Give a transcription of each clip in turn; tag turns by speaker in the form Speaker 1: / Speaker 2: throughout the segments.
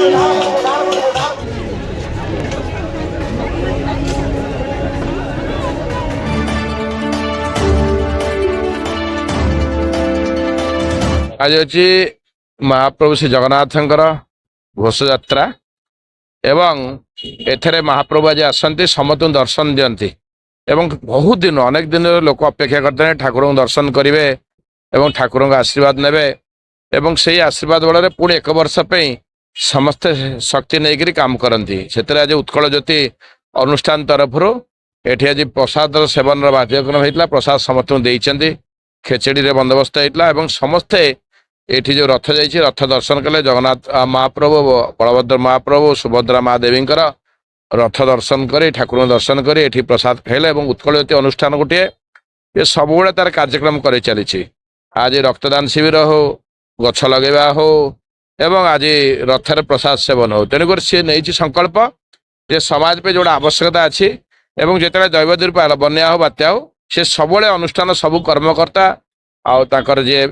Speaker 1: ଆଜି ଅଛି ମହାପ୍ରଭୁ ଶ୍ରୀ ଜଗନ୍ନାଥଙ୍କର ଘୋଷଯାତ୍ରା ଏବଂ ଏଥିରେ ମହାପ୍ରଭୁ ଆଜି ଆସନ୍ତି, ସମସ୍ତଙ୍କୁ ଦର୍ଶନ ଦିଅନ୍ତି ଏବଂ ବହୁତ ଦିନ, ଅନେକ ଦିନର ଲୋକ ଅପେକ୍ଷା କରିଥାନ୍ତି, ଠାକୁରଙ୍କୁ ଦର୍ଶନ କରିବେ ଏବଂ ଠାକୁରଙ୍କ ଆଶୀର୍ବାଦ ନେବେ ଏବଂ ସେଇ ଆଶୀର୍ବାଦ ବଳରେ ପୁଣି ଏକ ବର୍ଷ ପାଇଁ ସମସ୍ତେ ଶକ୍ତି ନେଇକରି କାମ କରନ୍ତି। ସେଥିରେ ଆଜି ଉତ୍କଳ ଜ୍ୟୋତି ଅନୁଷ୍ଠାନ ତରଫରୁ ଏଠି ଆଜି ପ୍ରସାଦର ସେବନର କାର୍ଯ୍ୟକ୍ରମ ହେଇଥିଲା। ପ୍ରସାଦ ସମସ୍ତଙ୍କୁ ଦେଇଛନ୍ତି, ଖେଚେଡ଼ିରେ ବନ୍ଦୋବସ୍ତ ହେଇଥିଲା ଏବଂ ସମସ୍ତେ ଏଠି ଯୋଉ ରଥ ଯାଇଛି, ରଥ ଦର୍ଶନ କଲେ। ଜଗନ୍ନାଥ ମହାପ୍ରଭୁ, ବଳଭଦ୍ର ମହାପ୍ରଭୁ, ସୁଭଦ୍ରା ମା ଦେବୀଙ୍କର ରଥ ଦର୍ଶନ କରି, ଠାକୁରଙ୍କୁ ଦର୍ଶନ କରି ଏଠି ପ୍ରସାଦ ଖାଇଲେ। ଏବଂ ଉତ୍କଳ ଜ୍ୟୋତି ଅନୁଷ୍ଠାନ ଗୋଟିଏ, ଏ ସବୁବେଳେ ତାର କାର୍ଯ୍ୟକ୍ରମ କରି ଚାଲିଛି। ଆଜି ରକ୍ତଦାନ ଶିବିର ହଉ, ଗଛ ଲଗେଇବା ହଉ ଏବଂ ଆଜି ରଥରେ ପ୍ରସାଦ ସେବନ ହଉ, ତେଣୁକରି ସିଏ ନେଇଛି ସଂକଳ୍ପ ଯେ ସମାଜ ପାଇଁ ଯୋଉଟା ଆବଶ୍ୟକତା ଅଛି ଏବଂ ଯେତେବେଳେ ଦୈବ ଦୁର୍ପାଳ, ବନ୍ୟା ହଉ, ବାତ୍ୟା ହଉ, ସେ ସବୁବେଳେ ଅନୁଷ୍ଠାନ ସବୁ କର୍ମକର୍ତ୍ତା ଆଉ ତାଙ୍କର ଯିଏ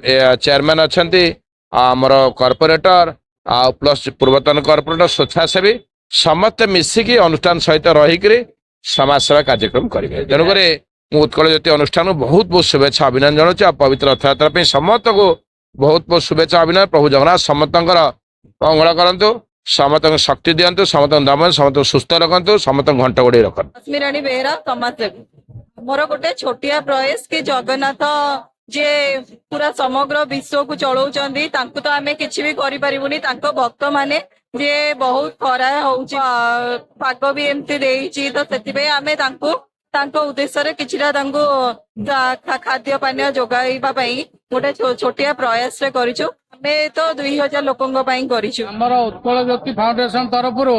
Speaker 1: ଚେୟାରମ୍ୟାନ ଅଛନ୍ତି, ଆଉ ଆମର କର୍ପୋରେଟର ଆଉ ପ୍ଲସ୍ ପୂର୍ବତନ କର୍ପୋରେଟର, ସ୍ବେଚ୍ଛାସେବୀ ସମସ୍ତେ ମିଶିକି ଅନୁଷ୍ଠାନ ସହିତ ରହିକରି ସମାଜ ସେବା କାର୍ଯ୍ୟକ୍ରମ କରିବେ। ତେଣୁକରି ମୁଁ ଉତ୍କଳ ଜ୍ୟୋତି ଅନୁଷ୍ଠାନକୁ ବହୁତ ବହୁତ ଶୁଭେଚ୍ଛା, ଅଭିନନ୍ଦନ ଜଣାଉଛି। ଆଉ ପବିତ୍ର ରଥଯାତ୍ରା ପାଇଁ ସମସ୍ତଙ୍କୁ ବହୁତ ବହୁତ ଶୁଭେଚ୍ଛା, ଅଭିନନ୍ଦନ। ପ୍ରଭୁ ଜଗନ୍ନାଥ ସମସ୍ତଙ୍କର ମଙ୍ଗଳ କରନ୍ତୁ, ସମସ୍ତଙ୍କୁ ଶକ୍ତି ଦିଅନ୍ତୁ, ସମସ୍ତଙ୍କୁ ଦମ, ସମସ୍ତଙ୍କୁ ସୁସ୍ଥ ରଖନ୍ତୁ, ସମସ୍ତଙ୍କୁ ଘଣ୍ଟ ଘୋଡେଇ ରଖନ୍ତୁ।
Speaker 2: ରଶ୍ମିରାଣୀ ବେହେରା, ସମାଜସେବୀ। ମୋର ଗୋଟେ ଛୋଟିଆ ପ୍ରୟାସ କି ଜଗନ୍ନାଥ ଯିଏ ପୁରା ସମଗ୍ର ବିଶ୍ୱକୁ ଚଳଉଛନ୍ତି, ତାଙ୍କୁ ତ ଆମେ କିଛି ବି କରିପାରିବୁନି। ତାଙ୍କ ଭକ୍ତ ମାନେ ଯିଏ ବହୁତ ଖରା ହଉଛି, ପାଗ ବି ଏମିତି ଦେଇଛି, ତ ସେଥିପାଇଁ ଆମେ ତାଙ୍କୁ ତାଙ୍କ ଉଦ୍ଦେଶ୍ୟରେ କିଛିଟା ତାଙ୍କୁ ଖାଦ୍ୟ ପାନୀୟ ଯୋଗାଇବା ପାଇଁ ଗୋଟେ ଛୋଟିଆ ପ୍ରୟାସରେ କରିଛୁ। ଆମେ ତ 2000 ଲୋକଙ୍କ ପାଇଁ କରିଛୁ।
Speaker 3: ଆମର ଉତ୍କଳ ଜ୍ୟୋତି ଫାଉଣ୍ଡେସନ ତରଫରୁ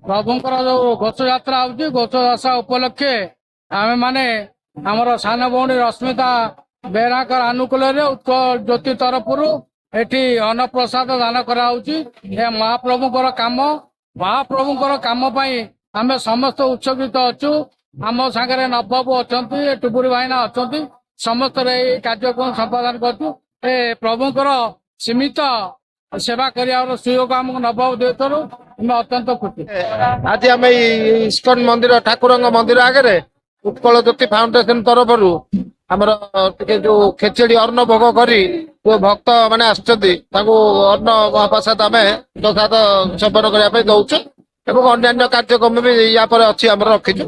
Speaker 3: ପ୍ରଭୁଙ୍କର ଯୋଉ ଘୋଷଯାତ୍ରା ହଉଛି, ଘୋଷଯାତ୍ରା ଉପଲକ୍ଷେ ଆମେ ମାନେ ଆମର ସାନ ଭଉଣୀ ରଶ୍ମିତା ବେହେରାଙ୍କର ଆନୁକୂଲ୍ୟରେ ଉତ୍କଳ ଜ୍ୟୋତି ତରଫରୁ ଏଠି ଅନ୍ନପ୍ରସାଦ ଦାନ କରାହଉଛି। ଏ ମହାପ୍ରଭୁଙ୍କର କାମ, ମହାପ୍ରଭୁଙ୍କର କାମ ପାଇଁ ଆମେ ସମସ୍ତେ ଉତ୍ସର୍ଗିତ ଅଛୁ। ଆମ ସାଙ୍ଗରେ ନବବାବୁ ଅଛନ୍ତି, ଟୁବୁରି ଭାଇନା ଅଛନ୍ତି, ସମସ୍ତେ ଏଇ କାର୍ଯ୍ୟକ୍ରମ ସମ୍ପାଦନ କରୁଛୁ। ଏ ପ୍ରଭୁଙ୍କର ସୀମିତ ସେବା କରିବାର ସୁଯୋଗ ଆମକୁ ନବବାବୁ ଦେଇଥିବାରୁ ଆମେ ଅତ୍ୟନ୍ତ ଖୁସି।
Speaker 4: ଆଜି ଆମେ ଏଇ ଇସ୍କନ ମନ୍ଦିର, ଠାକୁରଙ୍କ ମନ୍ଦିର ଆଗରେ ଉତ୍କଳ ଜ୍ୟୋତି ଫାଉଣ୍ଡେସନ ତରଫରୁ ଆମର ଟିକେ ଯୋଉ ଖେଚେଡି ଅନ୍ନ ଭୋଗ କରି ଯୋଉ ଭକ୍ତ ମାନେ ଆସିଛନ୍ତି, ତାଙ୍କୁ ଅନ୍ନ ମହାପ୍ରସାଦ ଆମେ ପ୍ରସାଦ ସେବନ କରିବା ପାଇଁ ଦଉଛୁ ଏବଂ ଅନ୍ୟାନ୍ୟ କାର୍ଯ୍ୟକ୍ରମ ବି ୟା ପରେ ଅଛି, ଆମର ରଖିଛୁ।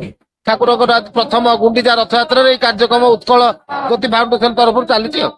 Speaker 4: ଠାକୁରଙ୍କର ଆଜି ପ୍ରଥମ ଗୁଣ୍ଡିଚା ରଥଯାତ୍ରାରେ ଏଇ କାର୍ଯ୍ୟକ୍ରମ ଉତ୍କଳ ଜ୍ୟୋତି ଫାଉଣ୍ଡେସନ ତରଫରୁ ଚାଲିଛି ଆଉ।